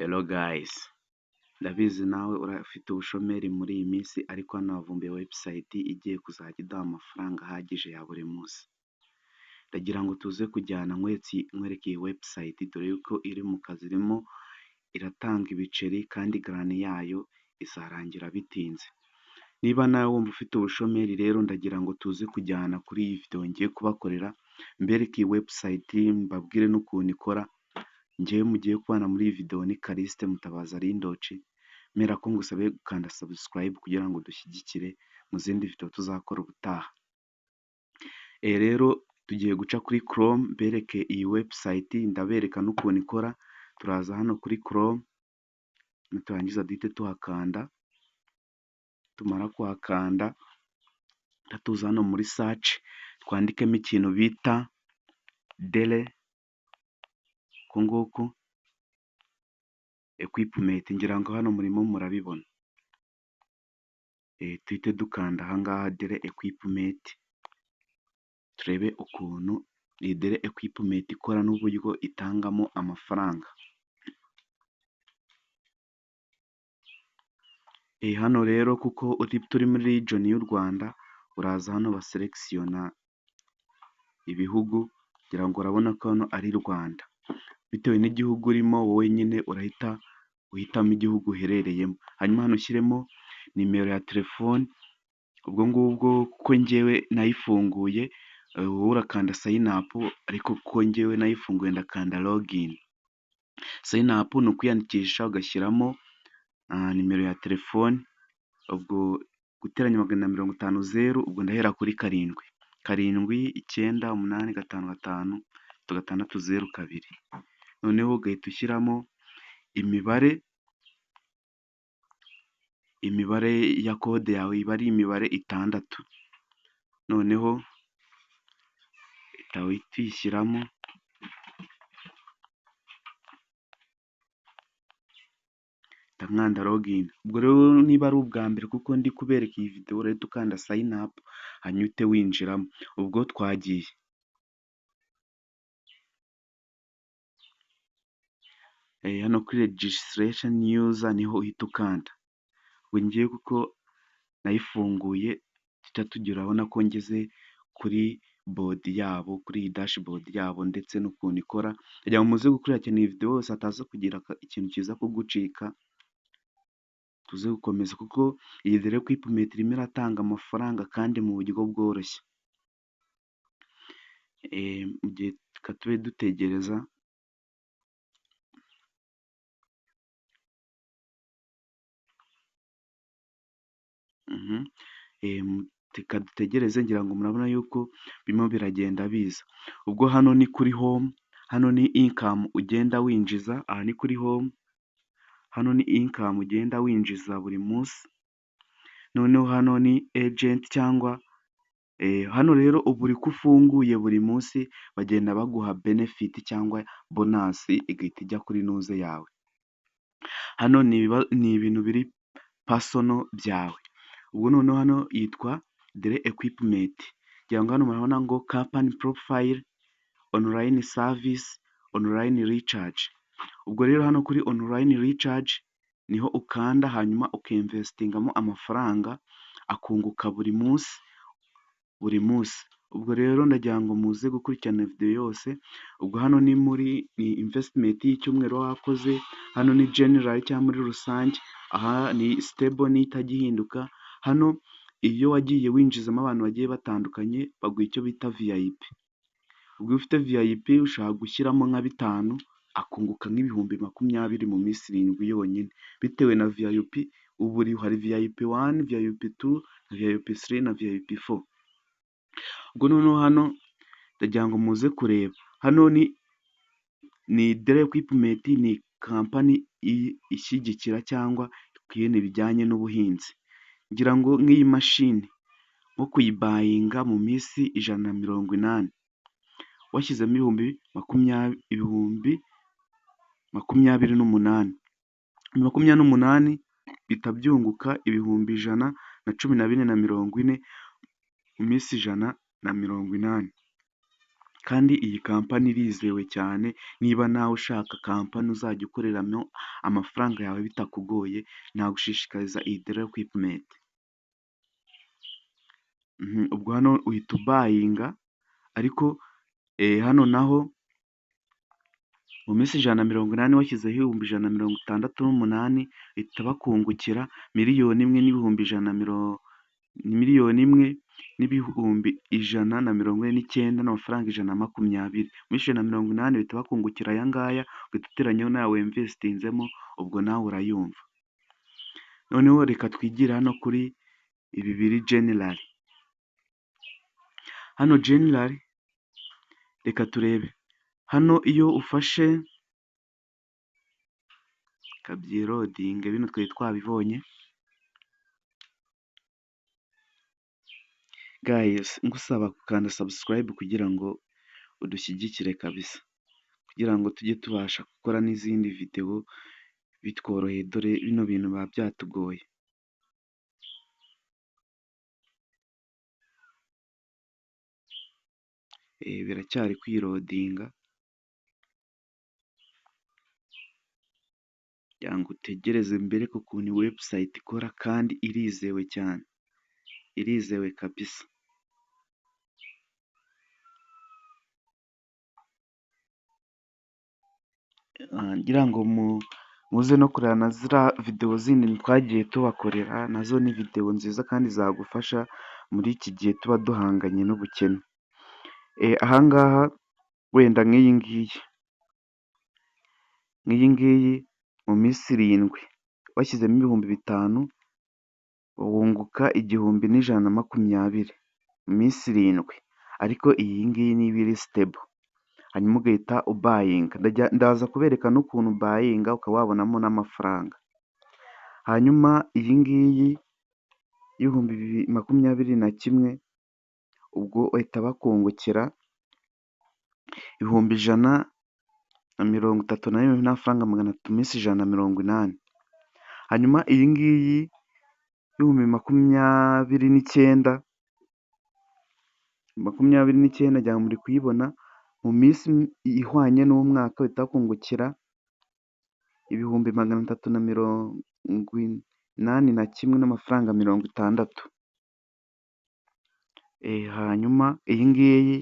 Hello guys, ndabizi nawe urafite ubushomeri muri iyi minsi, ariko hano havumbuye website igiye kuzajya iduha amafaranga ahagije ya buri munsi. Ndagira ngo tuze kujyana nkwereke iyi website, dore yuko iri mu kazi, irimo iratanga ibiceri kandi guarantee yayo izarangira bitinze. Niba nawe wumva ufite ubushomeri rero, ndagira ngo tuze kujyana kuri iyi video ngiye kubakorera, mbereke iyi website, mbabwire n'ukuntu ikora. Njyewe mugiye kubana muri iyi video ni Callixte Mutabazi Arindoci, mera ko ngusabe gukanda subscribe kugira ngo dushyigikire mu zindi video tuzakora ubutaha. Rero tugiye guca kuri Chrome mbereke iyi website, ndabereka n'ukuntu ikora. Turaza hano kuri Chrome, niturangiza duhite tuhakanda, tumara kuhakanda tuza hano muri search twandikemo ikintu bita Dere uku nguku Equipment, ngira ngo hano murimo murabibona. Tuhite dukanda aha ngaha Dere Equipment, turebe ukuntu iyi Dere Equipment ikora n'uburyo itangamo amafaranga. Hano rero kuko turi muri region y'u Rwanda, uraza hano baselectiona ibihugu, ngira ngo urabona ko hano ari Rwanda. Bitewe n'igihugu urimo, wowe nyine urahita uhitamo igihugu uherereyemo. Hanyuma hano ushyiremo nimero ya telefone, ubwo ngubwo kuko njyewe nayifunguye, wowe urakanda sign up, ariko kuko njyewe nayifunguye ndakanda login. Sign up ni ukwiyandikisha ugashyiramo nimero ya telefone, ubwo guteranya 150 0, ubwo ndahera kuri 7, 7 9 8 5 5 6 0 2. Noneho ugahita ushyiramo imibare ya code yawe, iba ari imibare 6. Noneho uhita uyishyiramo. Nkanda login. Ubwo rero niba ari ubwa mbere kuko ndi kubereka iyi video, urahita ukanda sign up hanyuma uhite winjiramo. Ubwo twagiye. Hano kuri registration user niho uhita ukanda. Ubwo ngiye kuko nayifunguye, duhita tugira, urabona ko ngeze kuri board yabo, kuri iyi dashboard yabo ndetse n'ukuntu ikora. Kugira ngo muze gukurikirana iyi video yose, hataza kugira ikintu kiza kugucika, tuze gukomeza kuko iyi Dere Equipment irimo iratanga amafaranga kandi mu buryo bworoshye. Mu gihe reka tube dutegereza. Reka dutegereze, ngira ngo murabona yuko birimo biragenda biza. Ubwo hano ni kuri home, hano ni income ugenda winjiza, aha ni kuri home, hano ni income ugenda winjiza buri munsi. Noneho hano ni agent cyangwa hano rero ubu uko ufunguye buri munsi bagenda baguha benefit cyangwa bonus, igahita ijya kuri nuze yawe. Hano ni ibintu biri personal byawe. Ubwo noneho hano yitwa Dere Equipment. Ngira ngo hano murabona ngo company profile, online service, online recharge. Ubwo rero hano kuri online recharge niho ukanda, hanyuma ukinvestingamo amafaranga akunguka buri munsi, buri munsi. Ubwo rero ndagira ngo muze gukurikirana video yose. Ubwo hano ni muri ni investment y'icyumweru wakoze, hano ni general cyangwa muri rusange, aha ni stable niyo itajya ihinduka. Hano iyo wagiye winjizamo abantu bagiye batandukanye baguha icyo bita VIP. Ubwo iyo ufite VIP ushobora gushyiramo nka 5 akunguka nk'ibihumbi 20 mu minsi 7 yonyine, bitewe na VIP ubu hari VIP 1, VIP 2, VIP 3 na VIP 4. Ubwo noneho hano ndagira ngo muze kureba, hano ni Dere Equipment, ni company ishyigikira cyangwa ibintu bijyanye n'ubuhinzi. Ngira ngo nk'iyi mashini nko kuyibuyinga mu minsi 180, washyizemo 28,000, 28 bihita byunguka 114,040 mu minsi 180. Kandi iyi kampani irizewe cyane, niba nawe ushaka kampani uzajya ukoreramo amafaranga yawe bitakugoye, nagushishikariza iyi Dora ekwipumenti. Ubwo hano uhita ubuyinga, ariko hano naho mu minsi 180 washyizeho 168,000, bahita bakungukira 1,149,120.20 n'amafaranga. Mu minsi 180 bahita bakungukira aya ngaya, ugahita uteranyaho n'ayo winvestinzemo, ubwo nawe urayumva. Noneho reka twigire hano kuri ibi biri general. Hano general, reka turebe. Hano iyo ufashe, reka byiloadinge, bino twari twabibonye. Guys, ngusaba gukanda subscribe kugira ngo udushyigikire kabisa, kugira ngo tujye tubasha gukora n'izindi videwo bitworoheye, dore bino bintu biba byatugoye. Biracyari kwiloadinga. Kugira ngo utegereze mbereke ukuntu website ikora, kandi irizewe cyane, irizewe kabisa. Ngira ngo muze no kureba na ziriya videwo zindi twagiye tubakorera, nazo ni videwo nziza kandi zagufasha muri iki gihe tuba duhanganye n'ubukene. Ahangaha wenda nk'iyi ngiyi mu minsi 7 washyizemo 5000, wunguka 1,120 mu minsi 7, ariko iyi ngiyi niba iri stable. Hanyuma ugahita ubuyinga. Ndaza kubereka n'ukuntu ubuyinga ukaba wabonamo n'amafaranga. Hanyuma iyi ngiyi y'2021, ubwo bahita bakungukira 131,300 n'amafaranga mu minsi 180. Hanyuma iyi ngiyi y'ibihumbi 29, 29 ngira ngo muri kuyibona, mu minsi ihwanye n'umwaka bahita bakungukira 381,6000 n'amafaranga. Hanyuma iyi ngiyi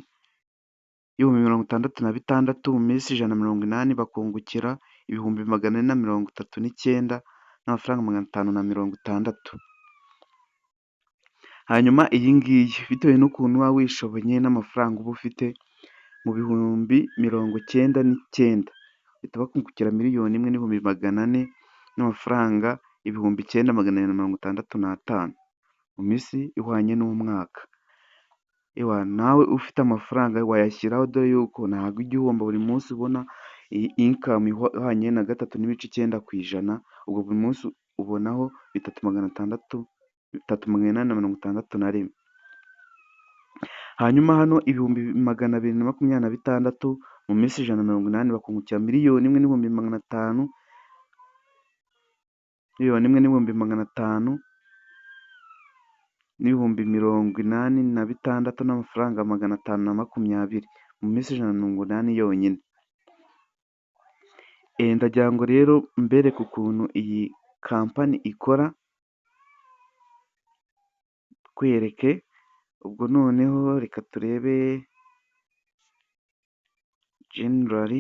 y'ibihumbi 66,000, mu minsi 180 bakungukira 439,560 n'amafaranga. Hanyuma iyi ngiyi, bitewe n'ukuntu uba wishoboye n'amafaranga uba ufite, mu 99,000 bahita bakungukira 1,400,000 n'amafaranga 9,765 mu minsi ihwanye n'umwaka. Ewana, nawe ufite amafaranga wayashyiraho, dore yuko ntabwo ujya uhomba, buri munsi ubona income ihwanye na 3.9%, ubwo buri munsi ubonaho bitatu magana atandatu, 3,861. Hanyuma hano 226,000 mu minsi 180 bakungukira 1,500,000, 1,586,000 n'amafaranga 520 mu minsi 180 yonyine. Ndagira ngo rero mbereke ukuntu iyi kampani ikora, kwereke. Ubwo noneho reka turebe general.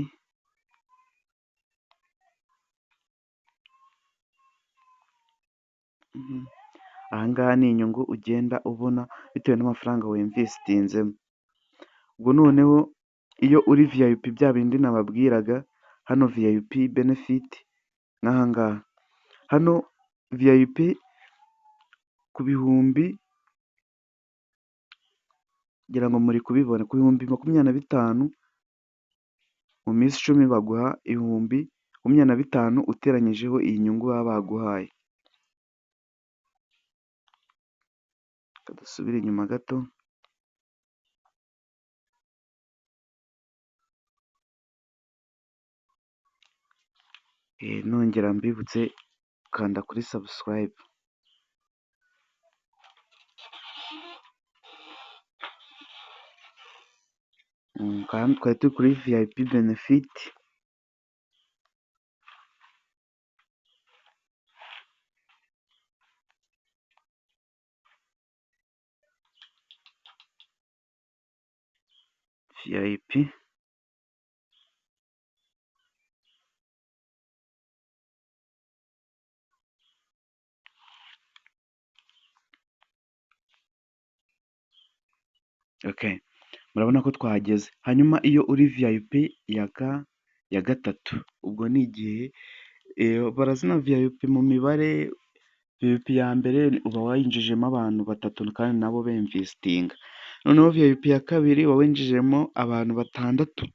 Ahangaha ni inyungu ugenda ubona bitewe n'amafaranga winvestinzemo. Ubwo noneho iyo uri VIP, bya bindi nababwiraga, hano VIP benefit n'ahangaha. Hano VIP ku bihumbi, ngira ngo muri kubibona, ku 25,000 mu minsi 10 baguha 25,000 uteranyijeho iyi nyungu baba baguhaye. Reka dusubire inyuma gato. Nongera mbibutse gukanda kuri subscribe. Kandi twari turi kuri VIP benefit. VIP. Okay. Murabona ko twahageze. Hanyuma iyo uri VIP ya gatatu, ubwo ni igihe barazina VIP mu mibare. VIP ya mbere uba wayinjijemo abantu batatu kandi nabo bemvesitinga. Noneho VIP ya kabiri uba winjijemo abantu batandatu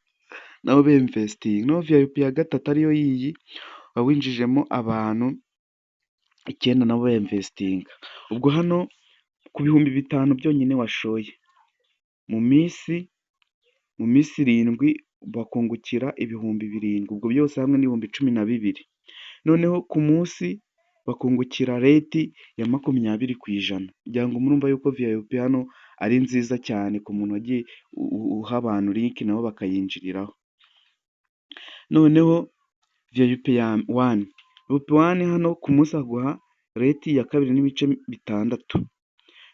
nabo bemvesitinga. Noneho VIP ya gatatu ariyo yiyi, uba winjijemo abantu 9 nabo bemvesitinga. Ubwo hano ku 5000 byonyine washoye, mu minsi 7 bakungukira 7000, ubwo byose hamwe ni 12,000. Noneho ku munsi bakungukira rate ya 20%. Ngira ngo murumva yuko VIP hano ari nziza cyane ku muntu wagiye uha abantu link nabo bakayinjiriraho. Noneho VIP ya one, VIP one hano ku munsi baguha rate ya 2.6.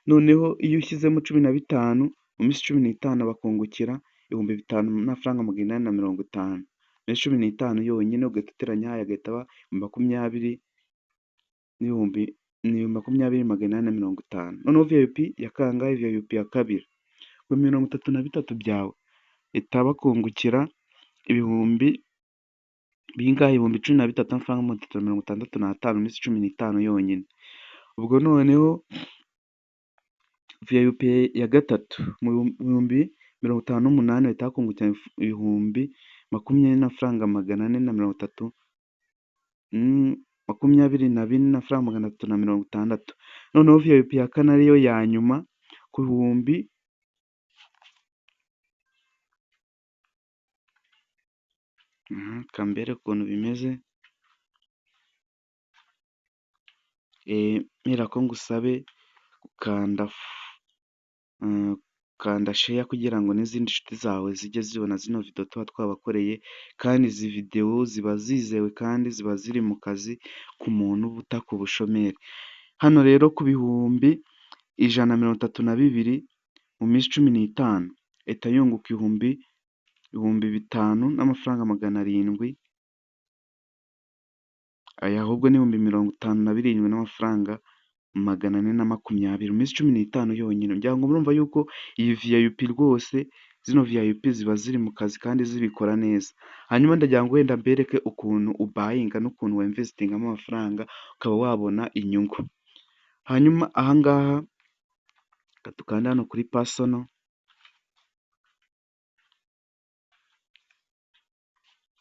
Noneho iyo ushyizemo 15, mu minsi 15 bakungukira 5000 n'amafaranga 850. Iminsi 15 yonyine, ugahita uteranya, agahita aba makumyabiri n'ibihumbi, ni 20,850. Noneho VIP ya kangahe? VIP ya kabiri, ku 33 byawe bahita bakungukira ibihumbi bingahe? 13,365 n'amafaranga mu minsi 15 yonyine. Ubwo noneho VIP ya gatatu, mu 58,000 bahita bakungukira 20,000 n'amafaranga 430, 24 n'amafaranga 360. Noneho VIP ya kane ariyo ya nyuma, ku bihumbi, reka mbereke ukuntu bimeze. Mperako ngusabe gukanda share kugira ngo n'izindi nshuti zawe zijye zibona zino video tuba twabakoreye, kandi izi video ziba zizewe kandi ziba ziri mu kazi ku muntu uba utaka ubushomeri. Hano rero ku 132,000, mu minsi 15 ahita yunguka 5000 n'amafaranga 700. Aya ahubwo ni 57,420 n'amafaranga mu minsi 15 yonyine. Ngira ngo murumva yuko iyi VIP rwose, zino VIP ziba ziri mu kazi kandi zibikora neza. Hanyuma ndagira ngo wenda mbereke ukuntu ubuyinga n'ukuntu wemvesitingamo amafaranga ukaba wabona inyungu. Hanyuma ahangaha reka dukande hano kuri personal,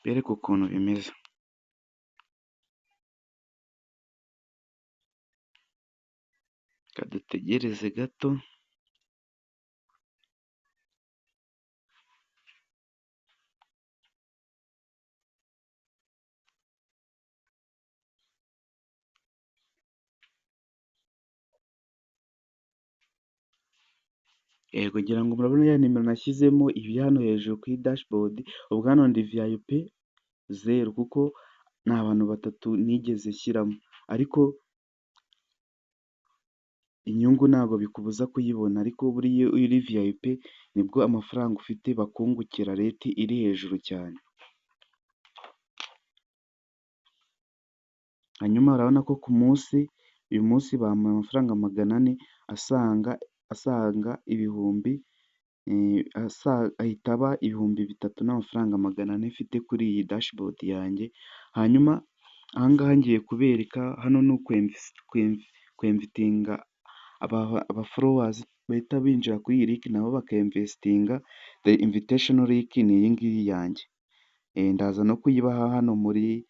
mbereke ukuntu bimeze. Reka dutegereze gato. Yego, ngira ngo murabona ya nimero nashyizemo iri hano hejuru kuri dashboard. Ubwo hano ndi VIP 0 kuko nta bantu batatu nigeze nshyiramo, ariko inyungu ntabwo bikubuza kuyibona. Ariko buriya iyo uri VIP nibwo amafaranga ufite bakungukira rate iri hejuru cyane. Hanyuma urabona ko ku munsi, uyu munsi bampaye amafaranga 400 asaga ibihumbi, ahita aba 3000 n'amafaranga 400 mfite kuri iyi dashboard yanjye. Hanyuma ahangaha ngiye kubereka, hano ni ukwemvitinga aba followers bahita binjira kuri iyi link nabo bakemvesitinga. The invitation link ni iyi ngiyi yanjye, ndaza no kuyibaha hano muri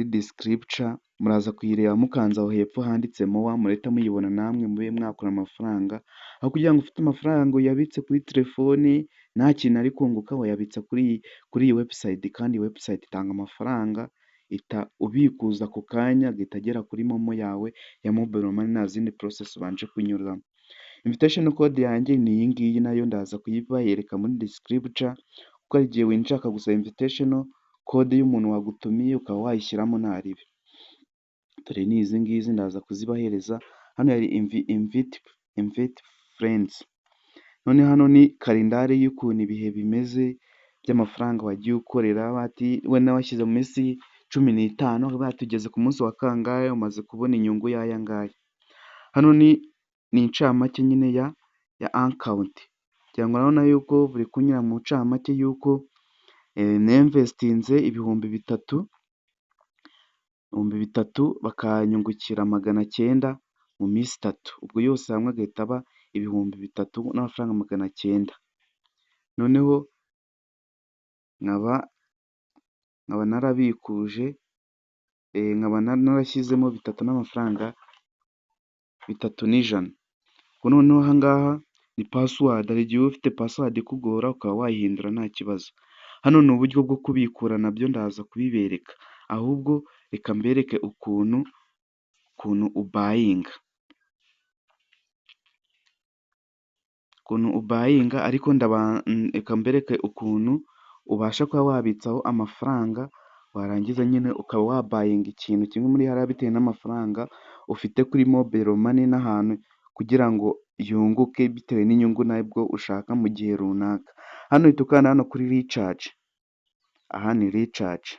description, muraza kuyireba mukanze aho hepfo handitse more, murahita muyibona namwe mube mwakora amafaranga. Aho kugira ngo ufite amafaranga uyabitse kuri telefoni nta kintu ari kunguka, wayabitsa kuri iyi website, kandi iyi website itanga amafaranga, ita ubikuza ako kanya agahita agera kuri MoMo yawe ya mobile money, nta zindi process ubanje kunyuramo. Invitation code yanjye ni iyi ngiyi, nayo ndaza kuyibayereka muri description, kuko hari igihe winjira akagusaba invitation code y'umuntu wagutumiye, ukaba wayishyiramo ntaribi. Dore ni izi ngizi, ndaza kuzibahereza. Hano hari invite friends. None hano ni calendar y'ukuntu ibihe bimeze by'amafaranga wagiye ukorera. Bati wenda washyize mu minsi 15, batugeze ku munsi wa kangahe, umaze kubona inyungu y'aya ngaya. Hano ni incamake nyine ya account. Ngira ngo urabona yuko buri kunyura mu ncamake y'uko ninvestinze 3000, 3000 bakanyungukira 900 mu minsi 3, ubwo yose hamwe agahita aba 3900. Noneho nkaba narabikuje, nkaba narashyizemo bitatu n'amafaranga bitatu n'ijana. Ubwo noneho aha ngaha ni password. Hari igihe uba ufite password ikugora, ukaba wayihindura nta kibazo. Hano ni uburyo bwo kubikura, nabyo ndaza kubibereka. Ahubwo reka mbereke ukuntu ubuyinga, ariko reka mbereke ukuntu ubasha kuba wabitsaho amafaranga, warangiza nyine ukaba wabuyinga ikintu kimwe muri hariya bitewe n'amafaranga ufite kuri mobile money n'ahantu, kugira ngo yunguke bitewe n'inyungu nabwo ushaka mu gihe runaka. Hano uhita ukanda hano kuri recharge. Aha ni recharge,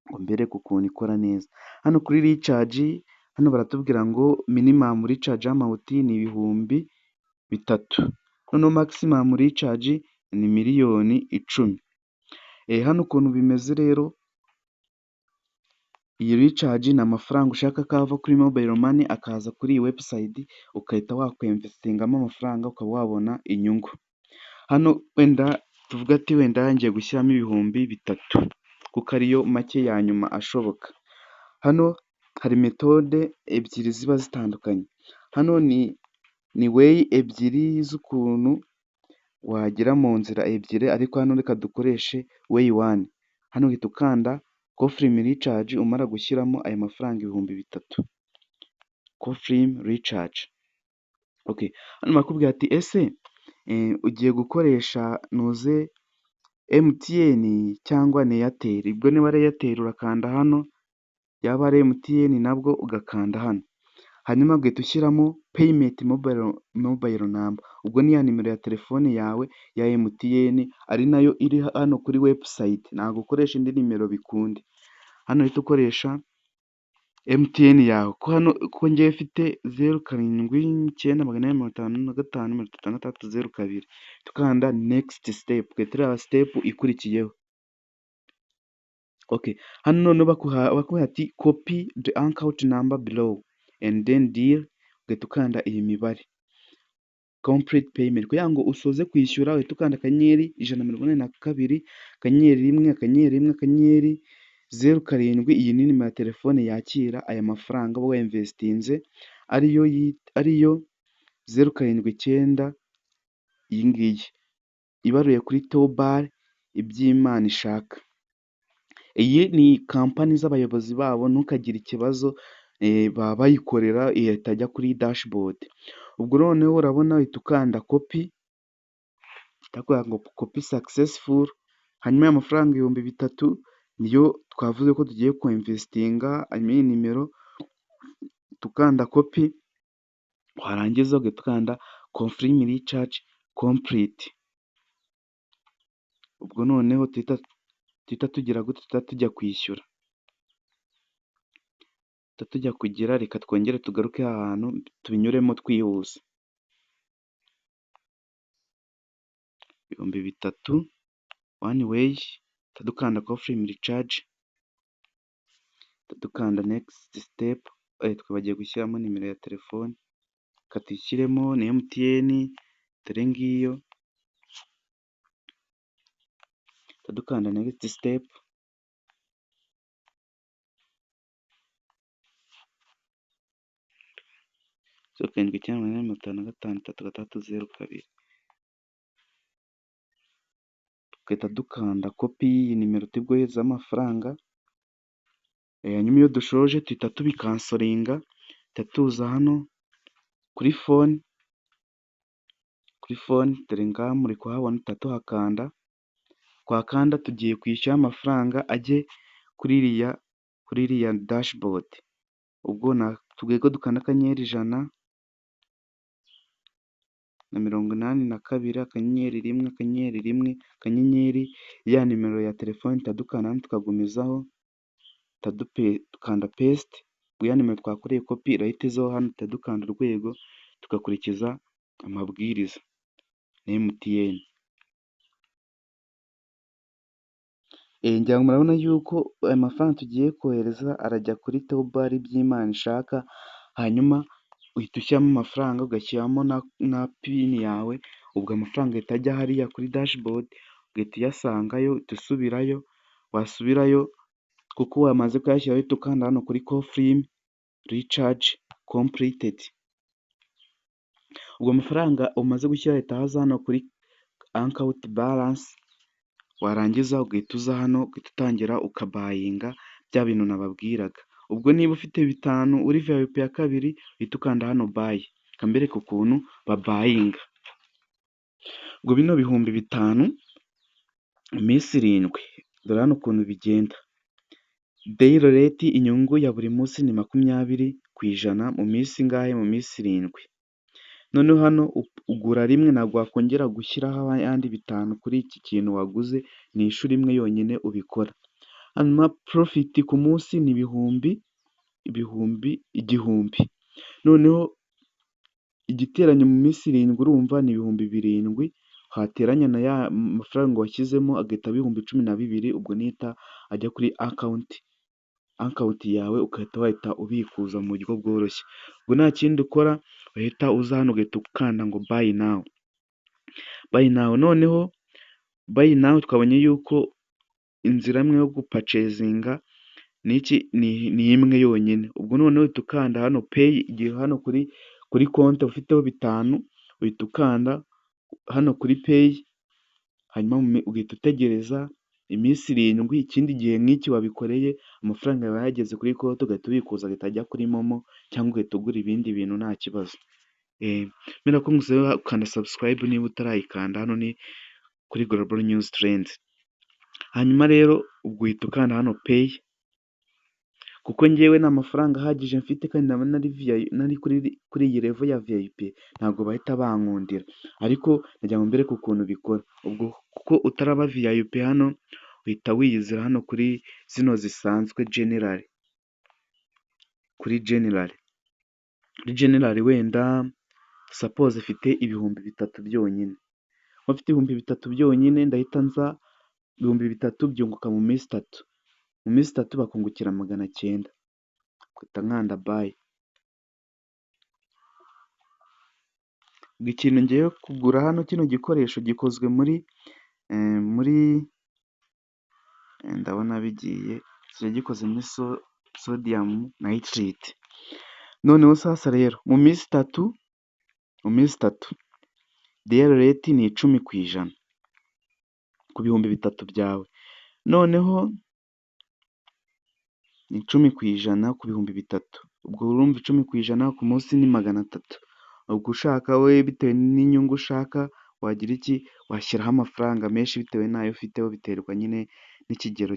ngo mbereke ukuntu ikora neza. Hano kuri recharge, hano baratubwira ngo minimum recharge amount ni 3000, noneho maximum recharge ni 10,000,000. Hano ukuntu bimeze rero, iyi recharge ni amafaranga ushaka ko ava kuri mobile money akaza kuri iyi website, ugahita wakwinvestingamo amafaranga ukaba wabona inyungu. Hano wenda tuvuge ati wenda ngiye gushyiramo 3000 kuko ariyo make ya nyuma ashoboka. Hano hari method ebyiri ziba zitandukanye. Hano ni way ebyiri z'ukuntu wagera mu nzira ebyiri, ariko hano reka dukoreshe way one. Hano uhita ukanda confirm recharge umara gushyiramo ayo mafaranga 3000. Confirm recharge. Okay. Hano barakubwira ati ese ugiye gukoresha nuze MTN cyangwa ni Airtel? Ubwo niba ari Airtel urakanda hano, yaba ari MTN nabwo ugakanda hano. Hanyuma ugahita ushyiramo payment mobile number. Ubwo ni ya nimero ya telefone yawe ya MTN, ari nayo iri hano kuri website. Ntabwo ukoresha indi nimero bikunde. Hano uhita ukoresha MTN yawe. Ko ngewe mfite 0798553602. Tukanda next step, ugahita ureba step ikurikiyeho. Okay. Hano noneho bakubwira ati copy the account number below and then dial, ugahita ukanda iyi mibare. Complete payment. Kugira ngo usoze kwishyura uhita ukanda *182 *1 *1 *07. Iyi ni nimero ya telefone yakira aya mafaranga uba winvestinze, ariyo 079, iyi ngiyi ibaruye kuri Tobari Ibyimana ishaka. Iyi ni company z'abayobozi babo, ntukagire ikibazo, baba bayikorera ihita ajya kuri dashboard. Ubwo noneho urabona uhita ukanda copy, bakubwira ngo copy successful, hanyuma ya mafaranga 3000 niyo twavuze ko tugiye kuinvestinga, hanyuma iyi nimero tukanda copy, warangiza ugahita ukanda confirm recharge complete. Ubwo noneho tuhita tugira gute? Tuhita tujya kwishyura. Tuhita tujya kugira, reka twongere tugaruke aha hantu tubinyuremo twihuse. 3000 one way, duhita dukanda confirm recharge, duhita dukanda next step. Twibagiwe gushyiramo nimero ya telefone, reka tuyishyiremo, ni MTN dore ngiyo, duhita dukanda next step. 0798 55 3602. Tugahita dukanda copy y'iyi nimero turi bwoherezeho amafaranga, hanyuma iyo dushoje duhita tubicancelinga, duhita tuza hano kuri phone. Kuri phone dore ngaha muri kuhabona, tuhita tuhakanda, twahakanda tugiye kwishyura amafaranga ajye kuri iriya dashboard. Ubwo tubwiye ko dukanda *182 *1 *1 akanyenyeri ya nimero ya telefone, duhita dukanda hano tukagumizaho, dukanda paste, ya nimero twakoreye copy irahita izaho hano, duhita dukanda urwego, tugakurikiza amabwiriza ni MTN. Ngira ngo murabona yuko aya mafaranga tugiye kohereza arajya kuri Theobald Byimanishaka, hanyuma uhita ushyiramo amafaranga, ugashyiramo na PIN yawe, ubwo amafaranga ahita ajya hariya kuri dashboard, ugahita uyasangayo, uhita usubirayo, wasubirayo kuko wamaze kuyashyiraho, uhita ukanda hano kuri confirm recharge completed. Ubwo amafaranga umaze gushyira ahita aza hano kuri account balance, warangiza ugahita uza hano, ugahita utangira ukabuyinga bya bintu nababwiraga. Ubwo niba ufite 5 uri VIP ya kabiri, uhita ukanda hano buy. Reka mbereke ukuntu babuyinga. Ubwo bino 5000 mu minsi 7, dore hano ukuntu bigenda. Daily rate, inyungu ya buri munsi ni 20% mu minsi ingahe? Mu minsi 7. Noneho hano ugura rimwe, ntabwo wakongera gushyiraho ayandi 5 kuri iki kintu waguze, ni inshuro imwe yonyine ubikora. Hanyuma profit ku munsi ni 1000. Noneho igiteranyo mu minsi 7 urumva ni 7000, wateranya na ya mafaranga washyizemo agahita aba 12,000, ubwo niyo ahita ajya kuri account yawe, ugahita wahita ubikuza mu buryo bworoshye. Ubwo nta kindi ukora, uhita uza hano ugahita ukanda ngo buy now. Buy now, noneho buy now twabonye yuko inzira imwe yo gupurchasinga ni iki? Ni imwe yonyine. Ubwo noneho uhita ukanda hano pay, igihe hano kuri konti ufiteho 5, uhita ukanda hano kuri pay, hanyuma ugahita utegereza iminsi 7, ikindi gihe nk'iki wabikoreye amafaranga aba yageze kuri konti, ugahita ubikuza agahita ajya kuri MoMo cyangwa ugahita ugura ibindi bintu nta kibazo. Mbere ko ngusaba gukanda subscribe niba utarayikanda, hano ni kuri Global News Trends. Hanyuma rero ubwo uhita ukanda hano pay, kuko njyewe nta mafaranga ahagije mfite kandi naba nari kuri iyi level ya VIP ntabwo bahita bankundira, ariko nagira ngo mbereke ukuntu bikora. Ubwo kuko utaraba VIP hano, uhita wiyizira hano kuri zino zisanzwe general, kuri general. Kuri general wenda suppose mfite 3000 byonyine, kuba mfite 3000 byonyine ndahita nza, 3000 byunguka mu minsi 3, mu minsi 3 bakungukira 900, mpita nkanda buy. Ikintu ngiye kugura hano, kino gikoresho gikozwe muri ndabona bigiye kiba gikoze muri sodium nitrate. Noneho sasa rero mu minsi 3, mu minsi 3 daily rate ni 10% ku 3000 byawe. Noneho ni 10% ku 3000, ubwo urumva 10% ku munsi ni 300. Ubwo ushaka we bitewe n'inyungu ushaka wagira iki? Washyiraho amafaranga menshi bitewe n'ayo ufiteho, biterwa nyine n'ikigero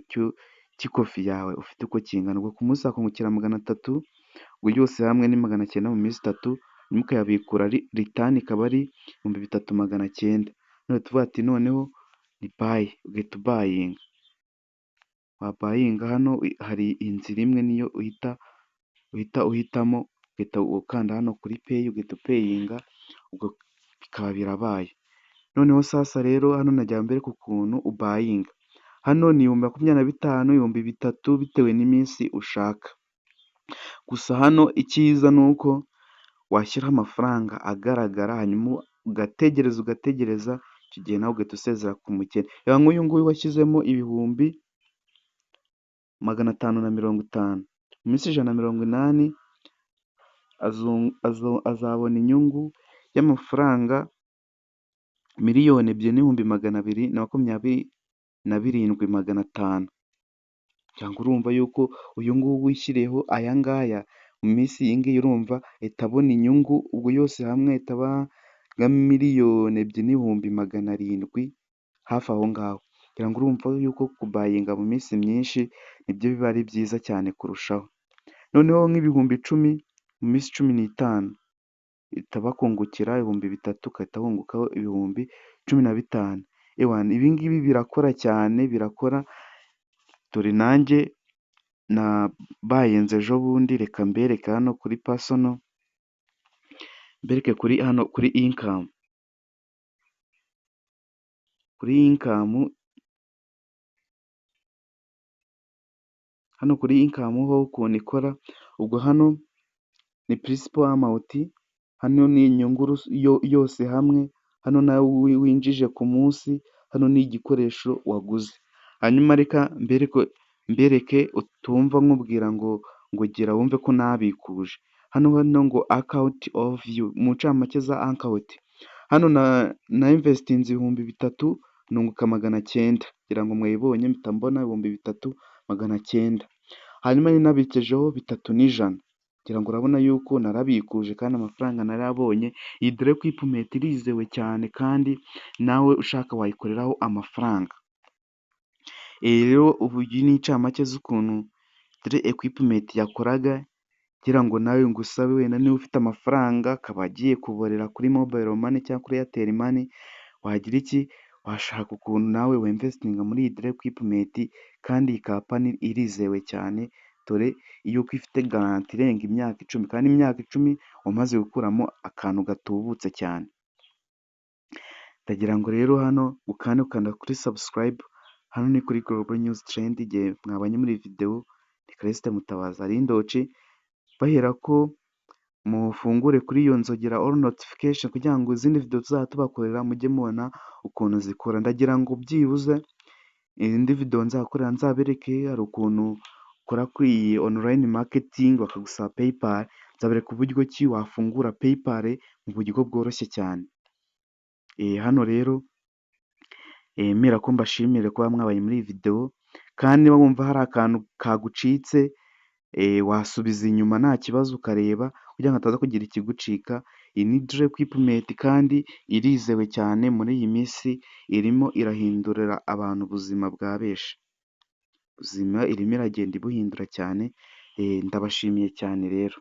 cy'ikofi yawe ufite uko kingana. Ubwo ku munsi wakungukira 300, ubwo yose hamwe ni 900 mu minsi 3, hanyuma ukayabikura return ikaba ari 3900. None tuvuga ati noneho ni buy, ugahita ubuyinga. Wabuyinga hano hari inzira imwe niyo uhita uhitamo, ugahita ukanda hano kuri pay, ugahita upayinga, ubwo bikaba birabaye. Noneho sasa rero hano nagira ngo mbereke ukuntu ubuyinga. Hano ni 25,000, 3000 bitewe n'iminsi ushaka. Gusa hano icyiza ni uko washyiraho amafaranga agaragara, hanyuma ugategereza ugategereza, icyo gihe nawe ugahita usezera ku mukene. Reba nk'uyu nguyu washyizemo 550,000, mu minsi 180 azabona inyungu y'amafaranga 2,227,500. Cyangwa urumva yuko uyu nguyu wishyiriyeho aya ngaya mu minsi iyi ngiyi, urumva ahita abona inyungu, ubwo yose hamwe ahita aba nka 2,700,000 hafi aho ngaho. Ngira ngo urumva yuko kubuyinga mu minsi myinshi nibyo biba ari byiza cyane kurushaho. Noneho nk'10,000 mu minsi 15 ihita bakungukira 3000, ugahita wungukaho 15,000. Ewana, ibi ngibi birakora cyane, birakora. Dore nanjye nabuyinze ejo bundi. Reka mbereke hano kuri personal, mbereke kuri hano kuri income. Kuri income, hano kuri income ho ukuntu ikora, ubwo hano ni principal amount, hano ni inyungu yose hamwe, hano nawe winjije ku munsi, hano ni igikoresho waguze. Hanyuma reka mbereke utumva nkubwira ngo gira wumve ko nabikuje. Hano ngo account overview, mu ncamake za account. Hano na investinze 3000 nunguka 900. Ngira ngo mwayibonye, mpita mbona 3900. Hanyuma nari nabikijeho 3,100. Ngira ngo urabona yuko narabikuje kandi amafaranga narayabonye. Iyi Dore Equipment irizewe cyane kandi nawe ushaka wayikoreraho amafaranga. Rero ubu iyi ni incamake z'ukuntu Dore Equipment yakoraga, ngira ngo nawe ngusabe wenda niba ufite amafaranga akaba agiye kuborera kuri mobile money cyangwa kuri Airtel Money, wagira iki? Washaka ukuntu nawe winvestinga muri iyi Dore Equipment, kandi iyi company irizewe cyane, dore yuko ifite garantie irenga imyaka 10, kandi imyaka 10 umaze gukuramo akantu gatubutse cyane. Ndagira ngo rero hano ukande ukanda kuri subscribe, hano ni kuri Global News Trend, igihe mwabonye muri iyi videwo ni Callixte Mutabazi Arindoci, bahera ko mufungure kuri iyo nzogera all notification kugira ngo izindi videwo tuzajya tubakorera mujye mubona ukuntu zikora. Ndagira ngo byibuze indi videwo nzakorera nzabereke hari ukuntu ukora kuri iyi online marketing bakagusaba PayPal, nzabereka uburyo ki wafungura PayPal mu buryo bworoshye cyane. Hano rero mera ko mbashimire kuba mwabaye muri iyi videwo, kandi niba wumva hari akantu kagucitse wasubiza inyuma nta kibazo ukareba kugira ngo hataza kugira ikigucika. Iyi ni Dore Equipment kandi irizewe cyane, muri iyi minsi irimo irahindurira abantu ubuzima bwa benshi. Ubuzima irimo iragenda ibuhindura cyane, ndabashimiye cyane rero.